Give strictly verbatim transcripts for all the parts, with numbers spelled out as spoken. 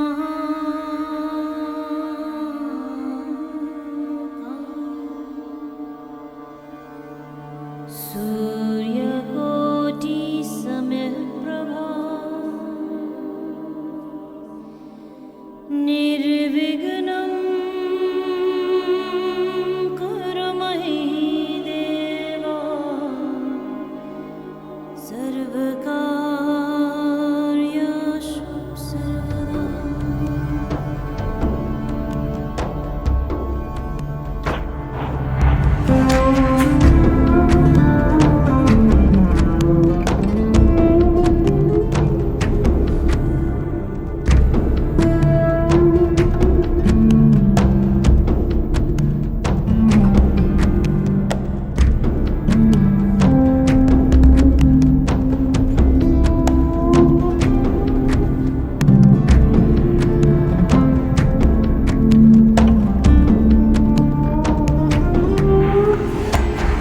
वक्रतुण्डमहाकाय सूर्यकोटिसमप्रभा निर्विघ्नं कुरु मयि देव सर्वकार्येषु सर्वदा।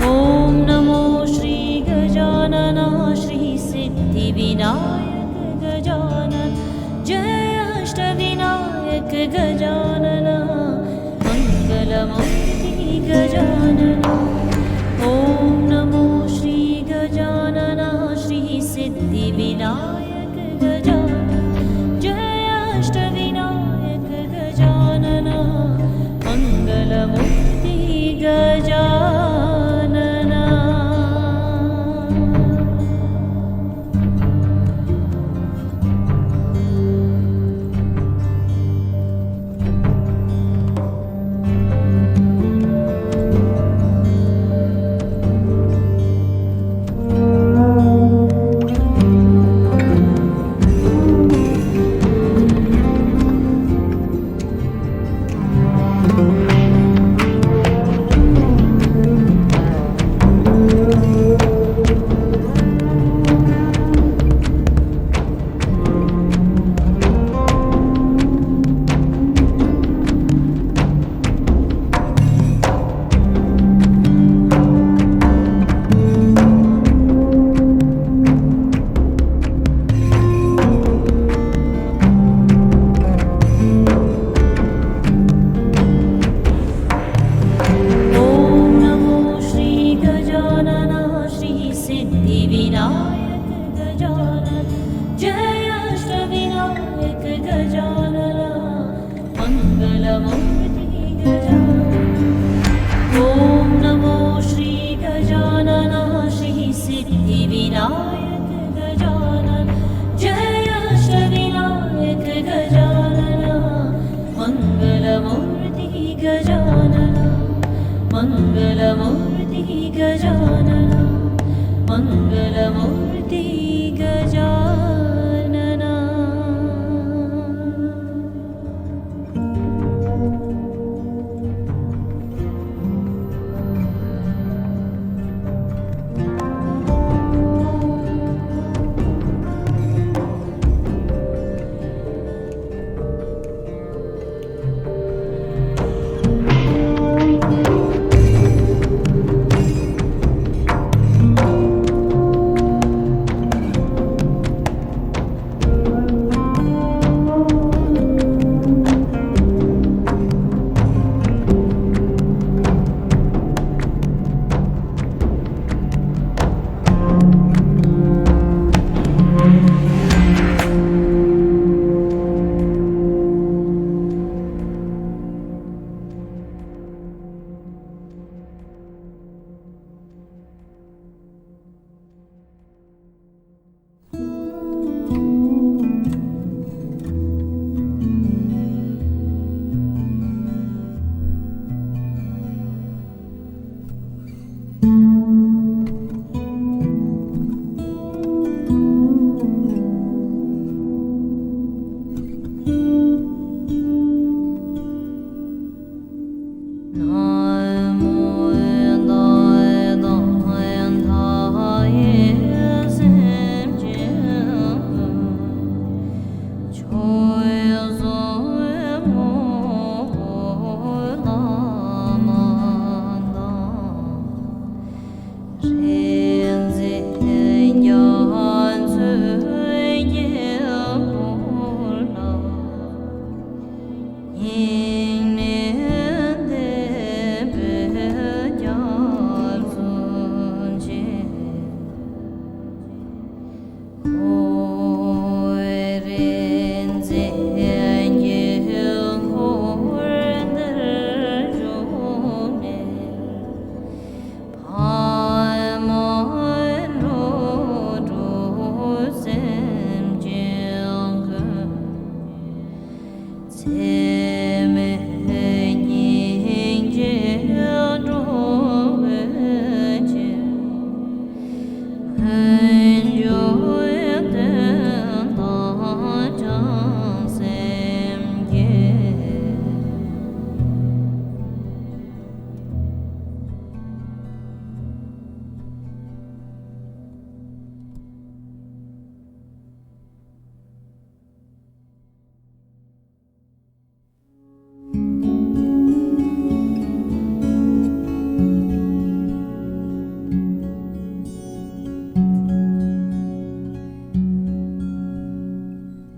ॐ नमो श्री गजानन श्री सिद्धि विनायक गजानन जय अष्ट विनायक गजानन मंगलमूर्ति गजानन। ॐ नमो श्री गजानन श्री सिद्धि विनायक गजानन जय अष्ट विनायक गजानन मंगलमूर्ति गजानन। मङ्गलमूर्ति गजानन, मङ्गलमूर्ति गजानन।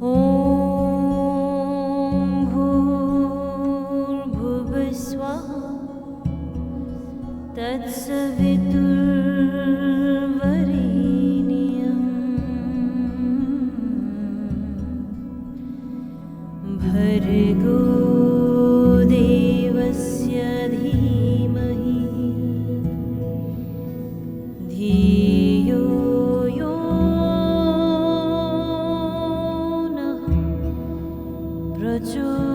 ॐ भूर्भुवः स्वः। तत्सवितुर्वरेण्यम्। भर्गो देवस्य धीमहि धियो यो नः प्रचोदयात्।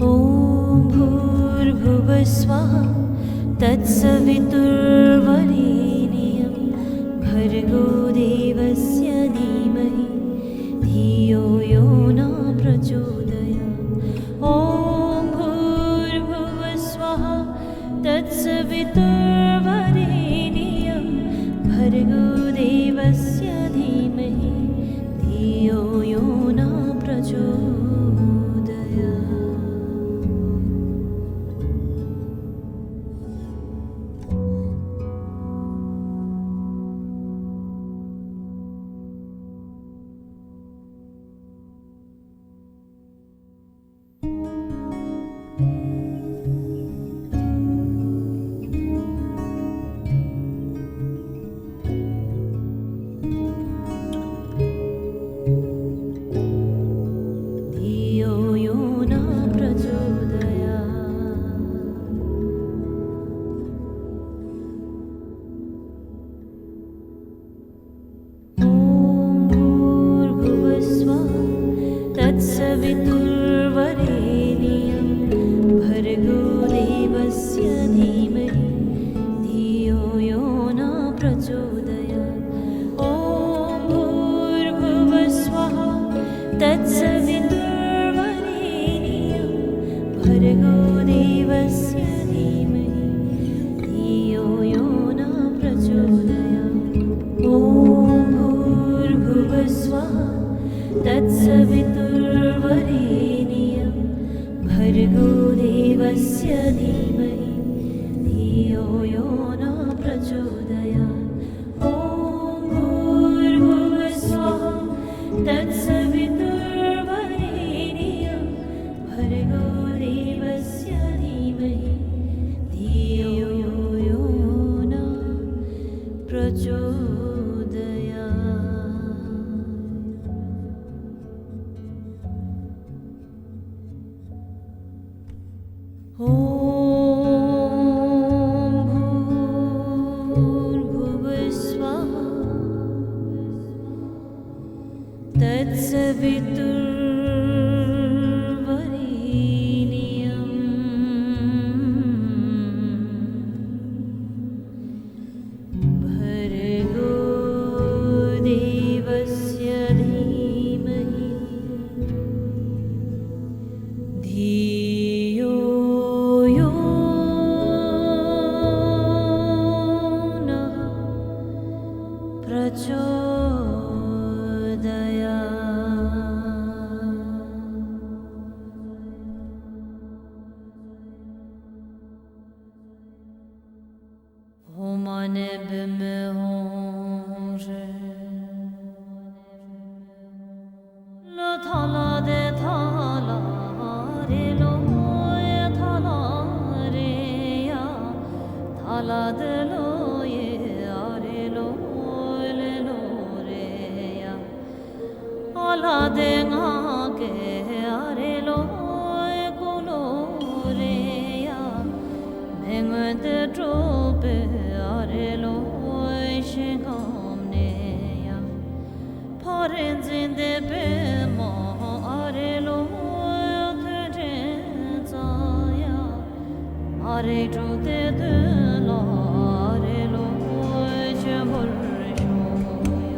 ॐ भूर्भुवः स्वः। तत्सवितुर्वरेण्यं भर्गो देवस्य धीमहि धियो यो न प्रचोदयात्। ॐ भूर्भुवः स्वः। तत्सवितुर्वरेण्यं भर्गो देवस्य धीमहि धियो यो न प्रचोदयात्। प्रचोदयात्। ॐ भूर्भुवः स्वः तत्सवितुर्वरेण्यं भर्गो देवस्य धीमहि धियो यो न प्रचोदयात्। ॐ भूर्भुवः स्वः तत्सवितुर्वरेण्यं भर्गो देवस्य धीमहि धियो यो न प्रचोदयात्। ॐ भूर्भुवः स्वः तत्सवितुर्वरेण्यं भर्गो देवस्य धीमहि धियो यो न प्रचोदयात्। ॐ भूर्भुवः स्वः तत्सवितुर्वरेण्यं भर्गो देवस्य धीमहि धियो यो नः प्रचोदयात्। ཧོ་མ་ནི་བི་མི་ཧོ་རི། ལོ་ཐ་ལ་དི་ཐ་ལ་རེ་ལོ་ཡ་ཐ་ལ་རེ་ཡ། ཐ་ལ་དི་ལོ་ཡེ་ཨ་རེ་ལོ་ལེ་ལོ་རེ་ཡ། ཨ་ལ་དེ་ང་གེ་ཨ་རེ་ལོ་ཀུ་ལོ་རེ་ཡ། མེ་སྔོན་དེ་གྲོ་པེ་ཨ་རེ་ལོ་ཤིང་ཁམ་ནེ་ཡ། ཕ་རེ་འཛིན་དེ་པེ་མ་ཨ་རེ་ལོ་ཐོད་ཕྲེང་ཙ་ཡ། ཨ་རེ་གྲོ་དེ་དོན་ལ་ཨ་རེ་ལོ་ཆེན་པོར་ཤོག་ཡ།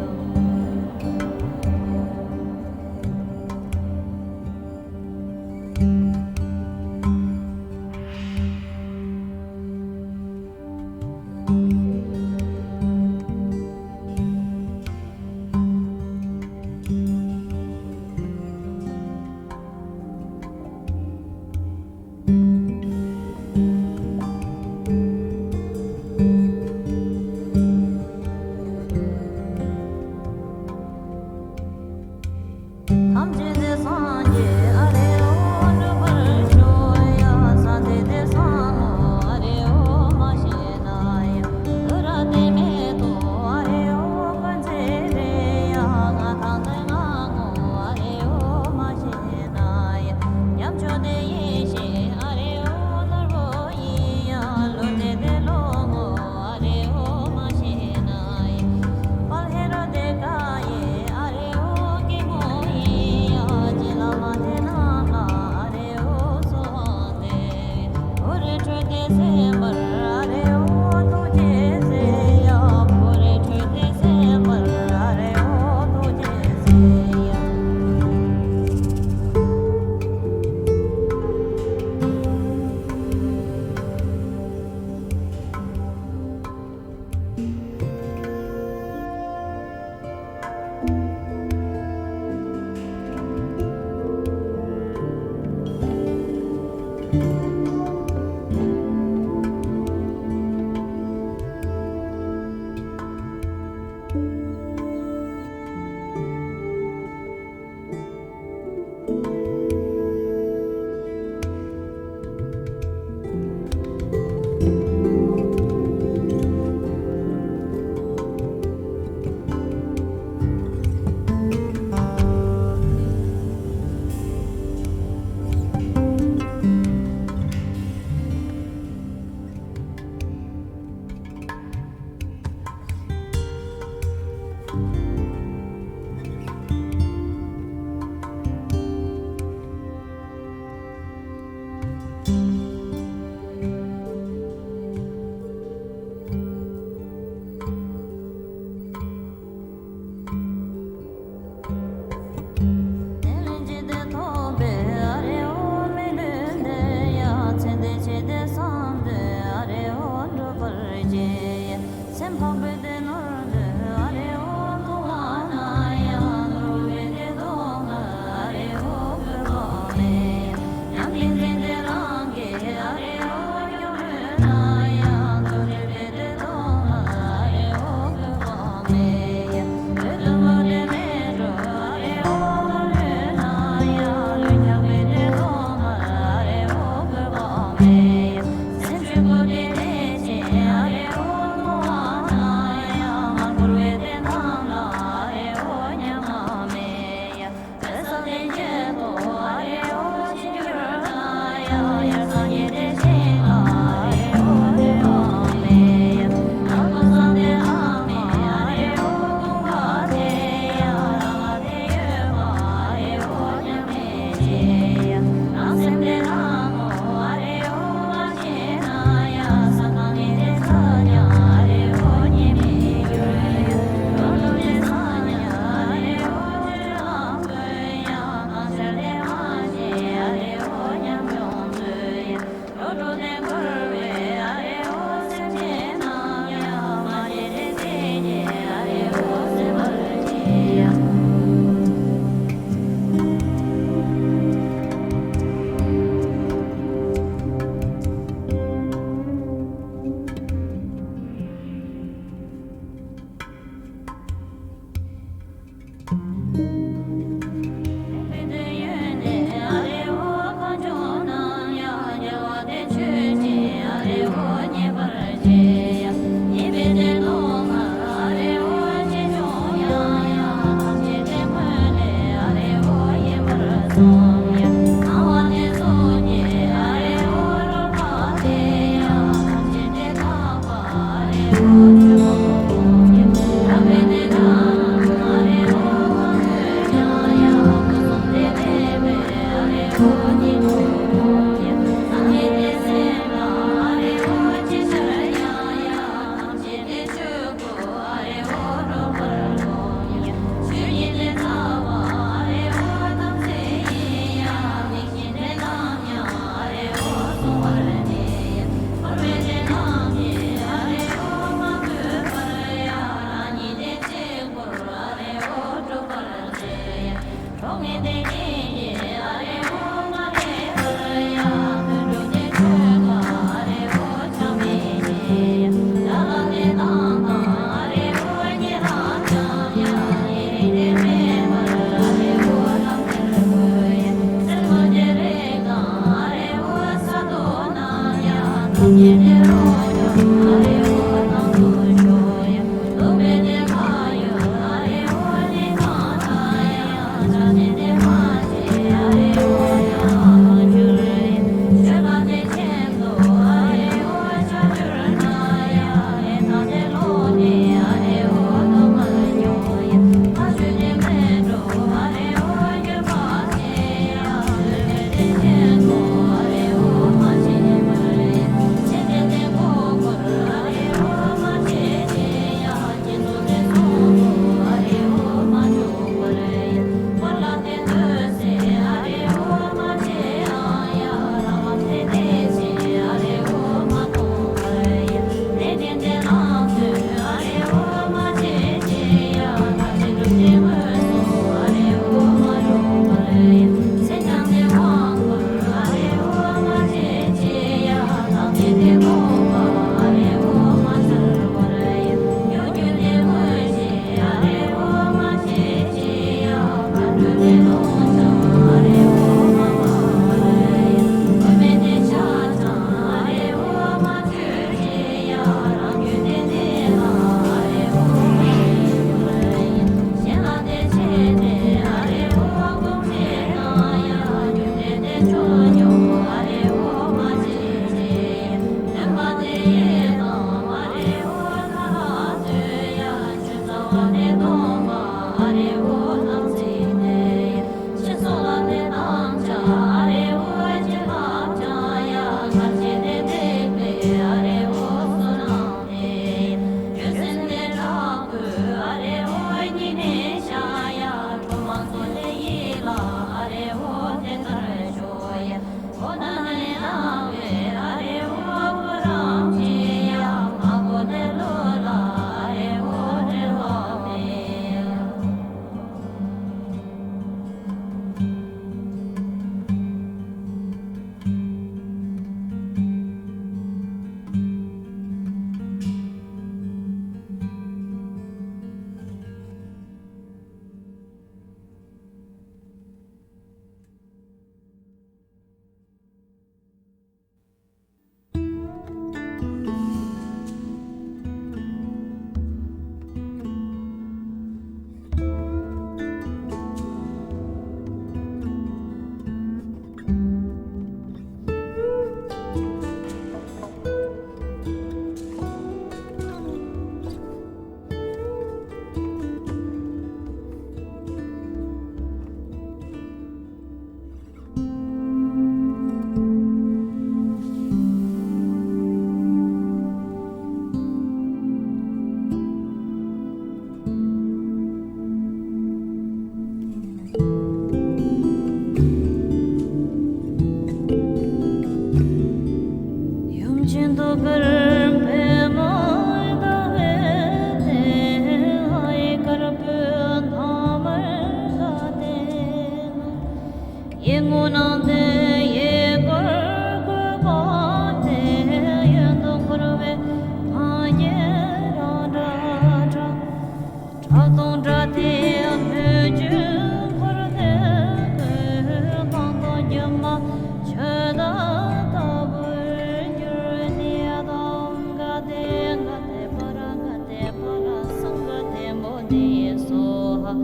སྭ་ཧཱ།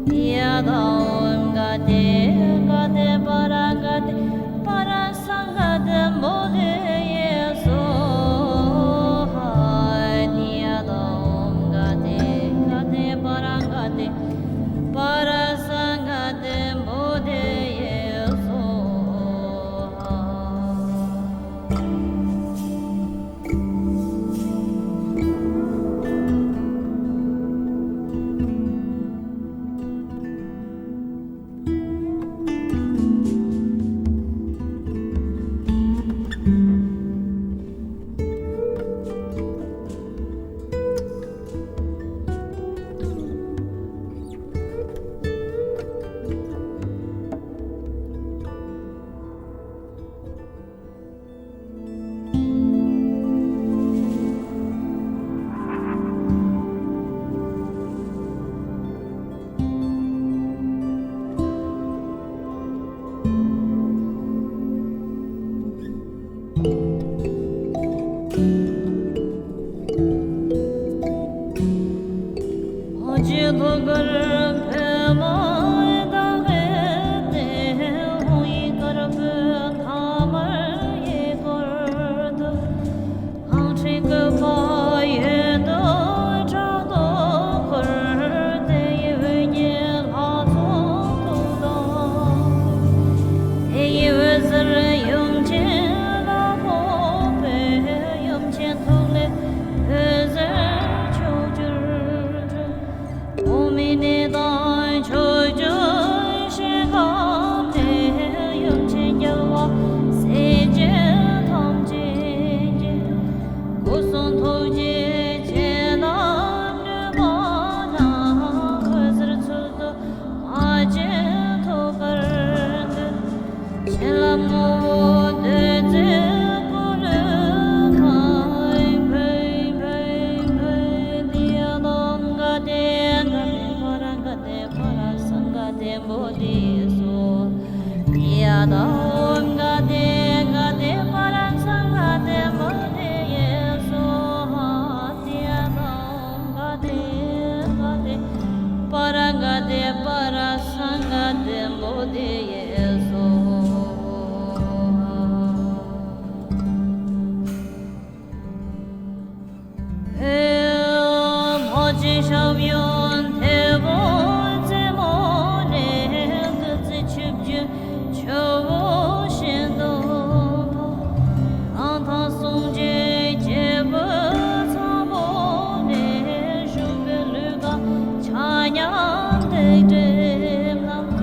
ཏདྱ་ཐཱ། ཨོཾ་ག་ཏེ་ག་ཏེ་པཱ་ར་ག་ཏེ་པཱ་ར་སཾ་ག་ཏེ་བོ་དྷི་ཡེ་སྭ་ཧཱ། ཏདྱ་ཐཱ། ཨོཾ་ག་ཏེ་ག་ཏེ་པཱ་ར་ག་ཏེ་པཱ་ར་སཾ་ག་ཏེ་བོ་དྷི་ཡེ་སྭ་ཧཱ། ཐུགས་ལས་འོད་ཟེར་ཕྱོགས་བཅུར་འཕྲོས། འོག་མིན་གནས་དང་ཕྱོགས་བཅུའི་ཞིང་ཁམས་ནས། ཡུམ་ཆེན་རྒྱལ་བ་སྲས་བཅས་ཐམས་ཅད་ཀྱིས། སྐུ་གསུང་ཐུགས་ཀྱི་ཆོས་རྣམས་སྒྲོལ་མ་རྣམས། འོད་ཟེར་ཚུལ་དུ་མ་ཆེན་ཐོབ་པར་འདོད། བྱིན་རླབས་ངོ་བོ་བདུད་རྩིའི་སྐུ་ལུས་ཁང་། ཕཊ་ཕཊ་ཕཊ། ཏདྱ་ཐཱ། ཨོཾ་ག་ཏེ་ག་ཏེ་པཱ་ར་ག་ཏེ་པཱ་ར་སཾ་ག་ཏེ་བོ་དྷི་ཡེ་སྭཱ་ཧཱ། ཏདྱ་ཐཱ། ཨོཾ་ག་ཏེ་ག་ཏེ་པཱ་ར་སཾ་ག་ཏེ་བོ་དྷི་ཡེ་སྭཱ་ཧཱ། ཏདྱ་ཐཱ། ཨོཾ་ག་ཏེ་ག་ཏེ་པཱ་ར་ག་ཏེ་པཱ་ར་སཾ་ག་ཏེ་བོ་དྷི་ཡེ་སྭཱ་ཧཱ། ལྷ་ཆེན་ཞབས་གཡོན་ཐེ་བོ་རྩེ་མོ་ནས། བདུད་རྩི་ཆུ་བརྒྱུད་ཆུ་བོ་བཞིན་དུ་འཕོ། རྣམ་ཐར་གསུང་བྱེད་སྐྱེས་བུ་ཚོམ་བུ་ནས། ཞུགས་པའི་ལུས་ཁམས་ཆ་མཉམ་སྡིག་སྒྲིབ་རྣམས།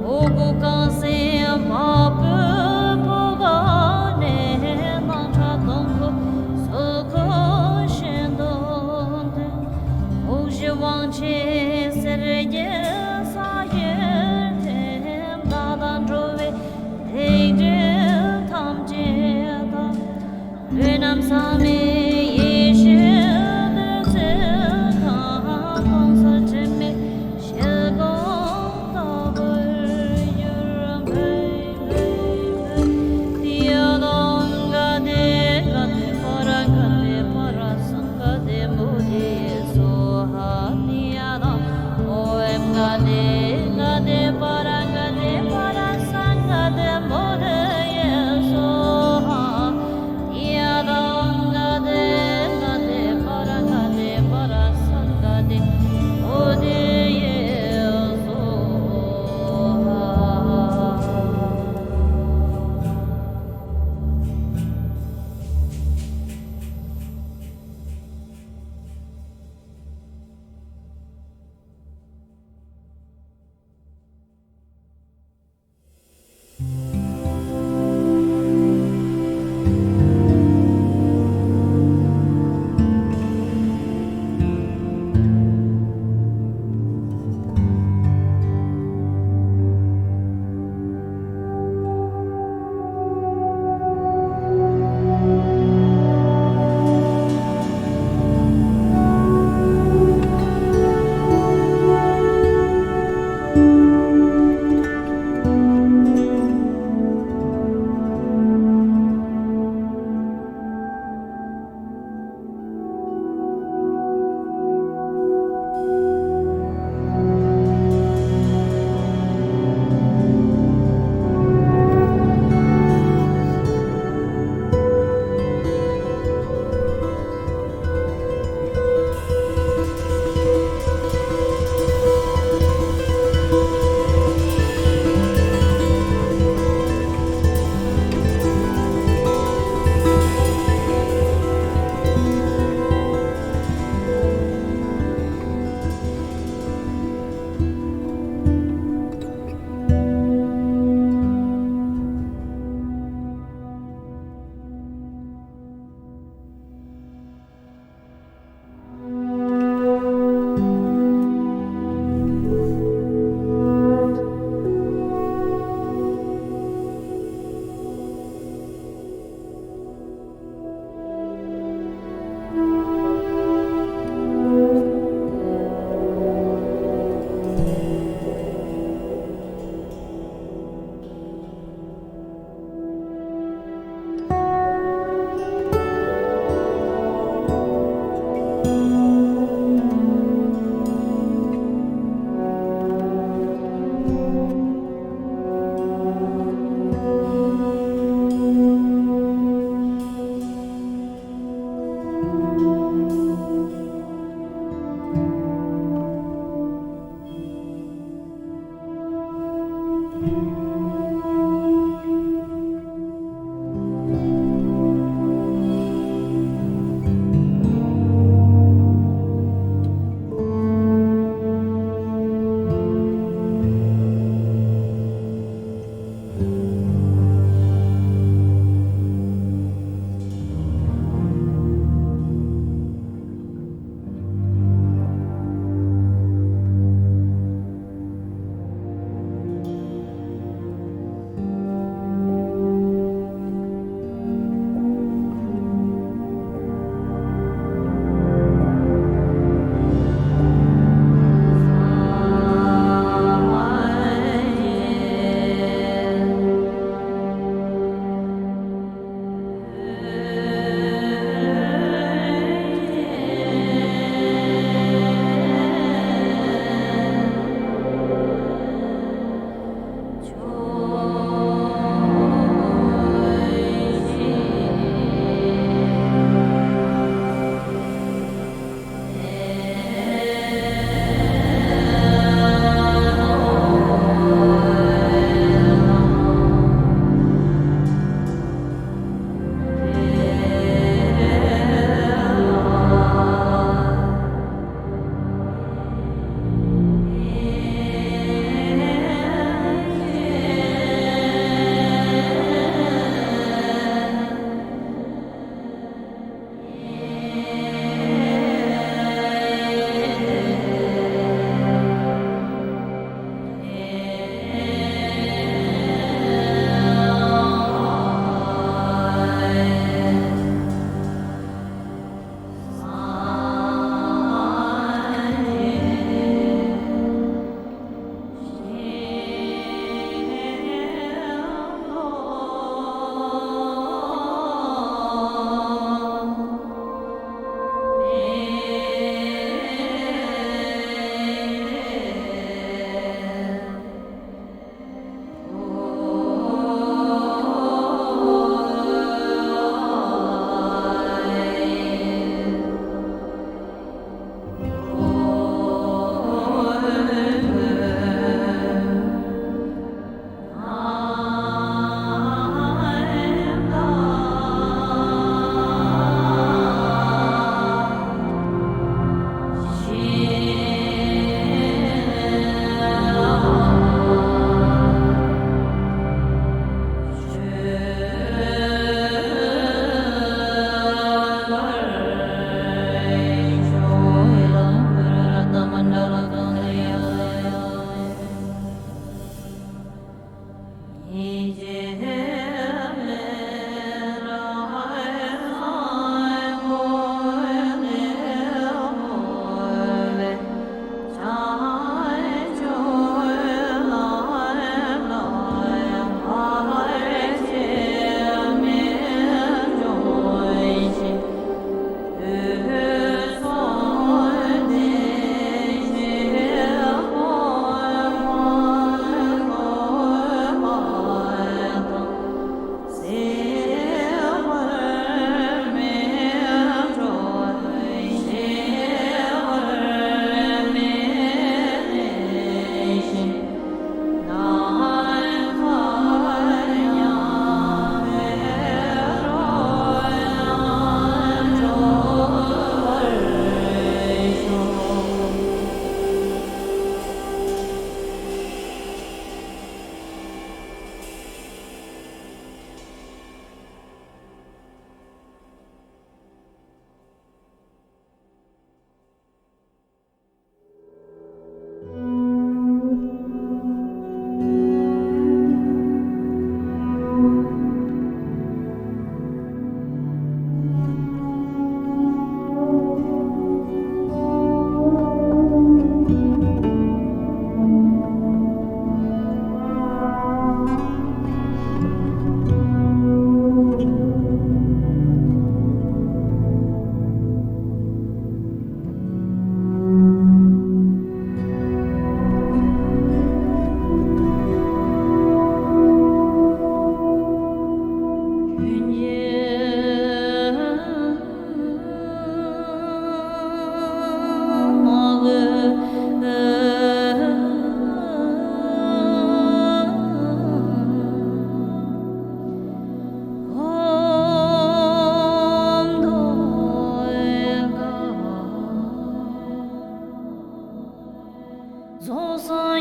འོ་སྐོལ་རྐང་གསེང་བ་སྤུའི་བུ་ག་ནས། སྣང་ཁྲ་དོང་ཁོ་སོ་ཁོ་བཞིན་དུ་འཐོན། དབུགས་བཞི་དབང་ཆེན་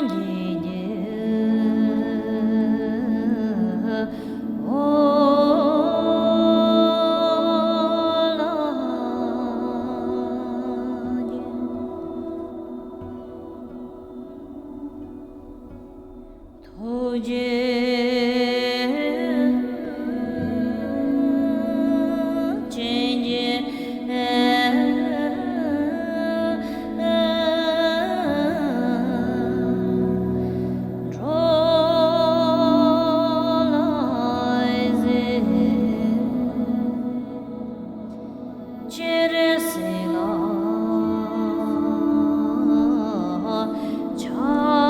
ཐུགས་རྗེ་ཅན་གྱི་འགྲོ་ལ་གཟིགས། སྤྱིར་སྲིད་ལ་ཆགས།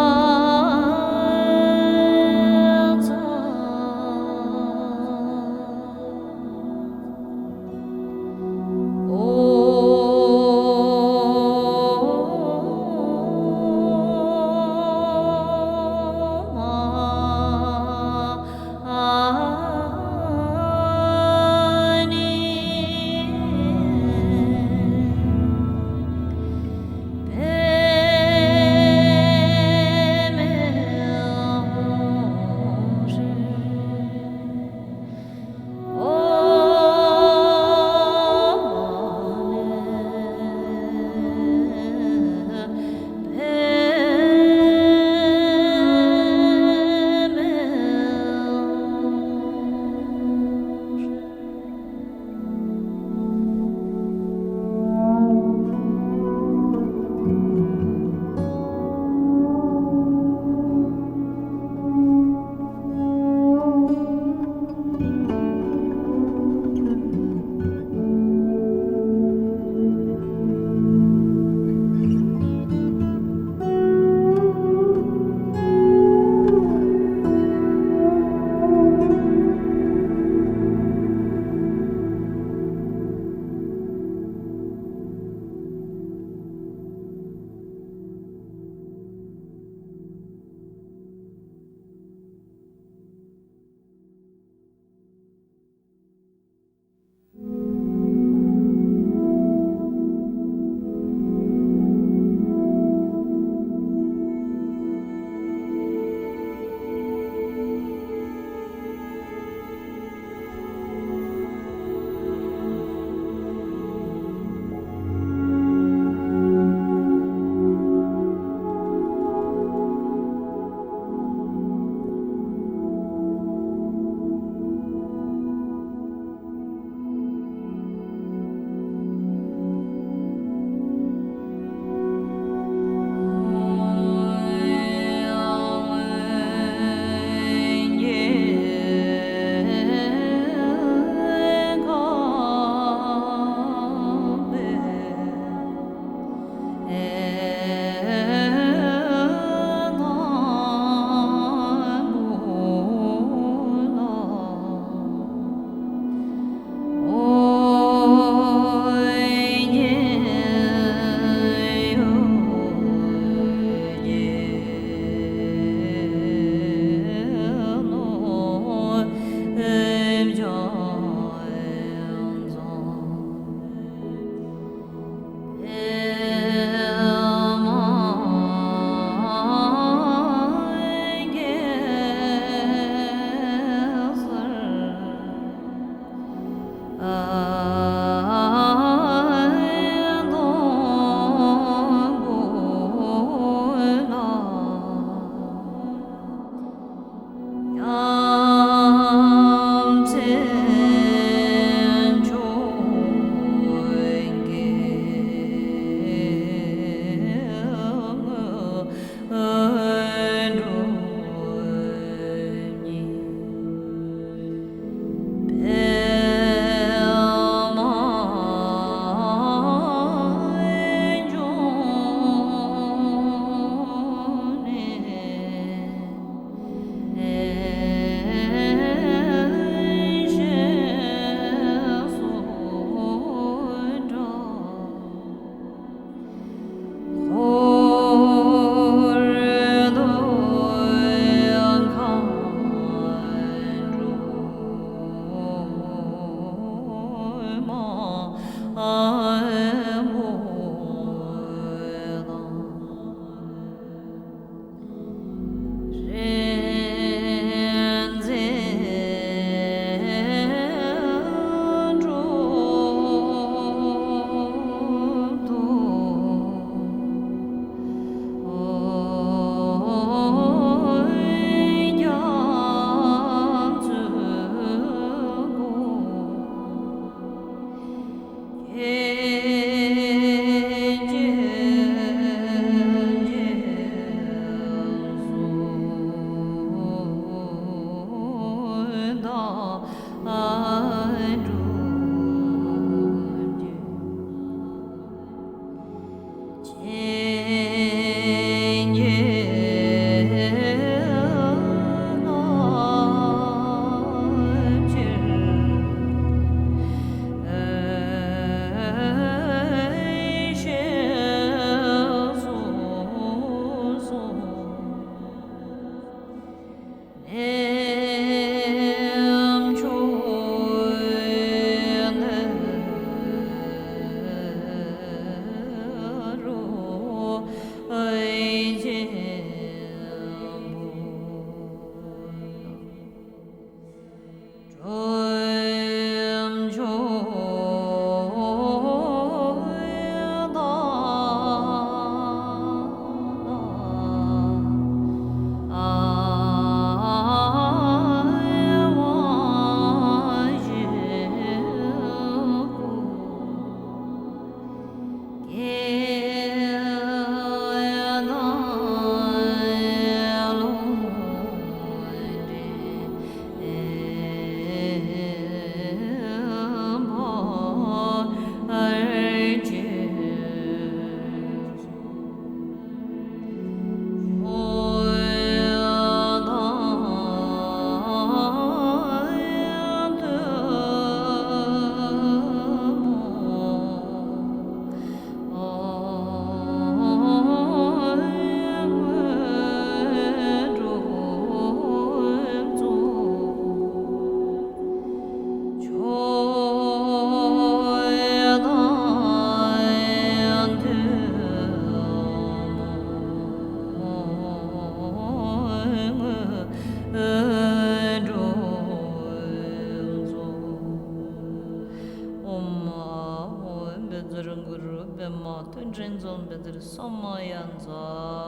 མ་ཐུན་འཕྲིན་འཛོམས་པའི་ཚེ་ས་མ་ཡ་མཛའ་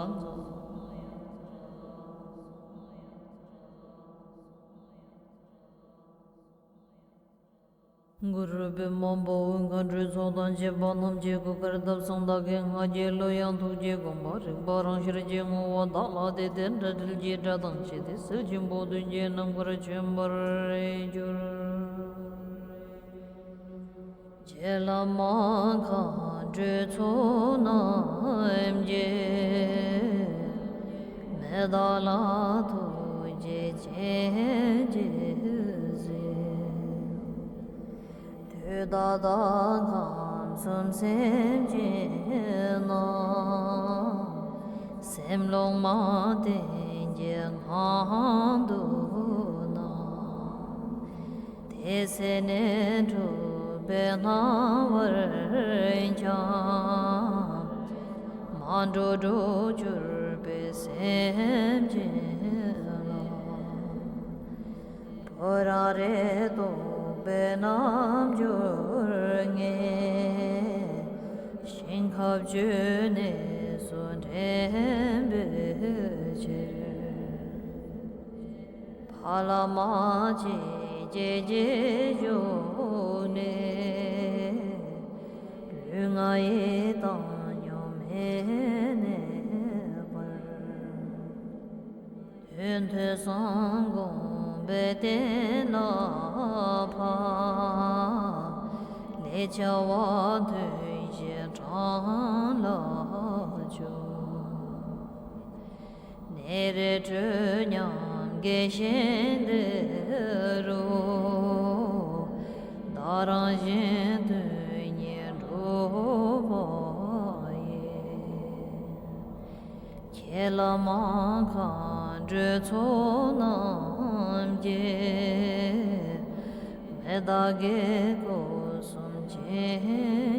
མཛའ། གུ་རུ་པདྨ་དཔའ་བོས་མཁའ་འགྲོའི་ཚོགས་དང་བཅས་པ་རྣམས་ཀྱི་གོ་ཁར་བཏབ་ཙང་བདག་གི་སྔགས་ཀྱི་གླུ་དབྱངས་ཐུགས་ཀྱི་དགོངས་པ་རིག་པ་རང་ཤར་གྱི་ངོ་བོ་དག་ལ་བརྟེན་ཏེ་དགྲ་འདུལ་གྱི་སྒྲ་དང་བཅས་ཏེ་ཟིལ་གྱིས་ཕོག་བདུད་ཀྱི་ནམ་མཁར་བྱོན་པར་གྱུར། རྗེ་བླ་མ་མཁའ་འགྲོའི་ཚོགས་རྣམས་ཀྱིས། མི་བདག་ལ་ཐུགས་རྗེ་ཅན་གྱིས་གཟིགས། དུས་ད་ལྟ་ཁམས་གསུམ་སེམས་ཅན་རྣམས། སེམས་ལོག་མ་བརྟན་གྱི་ངང་དུ་སྣང་། དེ་ཚེ་ནས་འཁྲུལ་པའི་སྣང་བར་འཁྱམས། མ་འགྲོ་འགྲོ་གྱུར་པའི་སེམས་ཅན་ལ། བུ་ར་རེ་རྟོགས་པའི་རྣལ་འབྱོར་ངས། ཞིང་ཁམས་བཅུའི་གནས་སུ་འདྲེན་པའི་ཕྱིར། ཕ་ལ་མ་གཅིག་སྐྱེས་ཀྱི་གཞུག་ནས། ལུས་ངག་ཡིད་དང་སྙོམས་མེད་གནས་པར། དོན་ཐོས་བསམ་སྒོམ་པའི་རྟེན་ལ་ཕབ། ལས་བྱ་བ་མཐུན་ཞིང་དྲང་ལ་འཇུག། ནད་རིགས་དྲོད་ཉམས་དགེ་ཞན་འདི་རུ། བདག་རང་གཞན་དོན་གཉིས་འགྲུབ་པ་ཡི། ཁྱེད་ལ་མ་མཁའ་འགྲོའི་ཚོགས་རྣམས་ཀྱིས། མི་བདག་གི་སྐུ་གསུམ་བྱིན་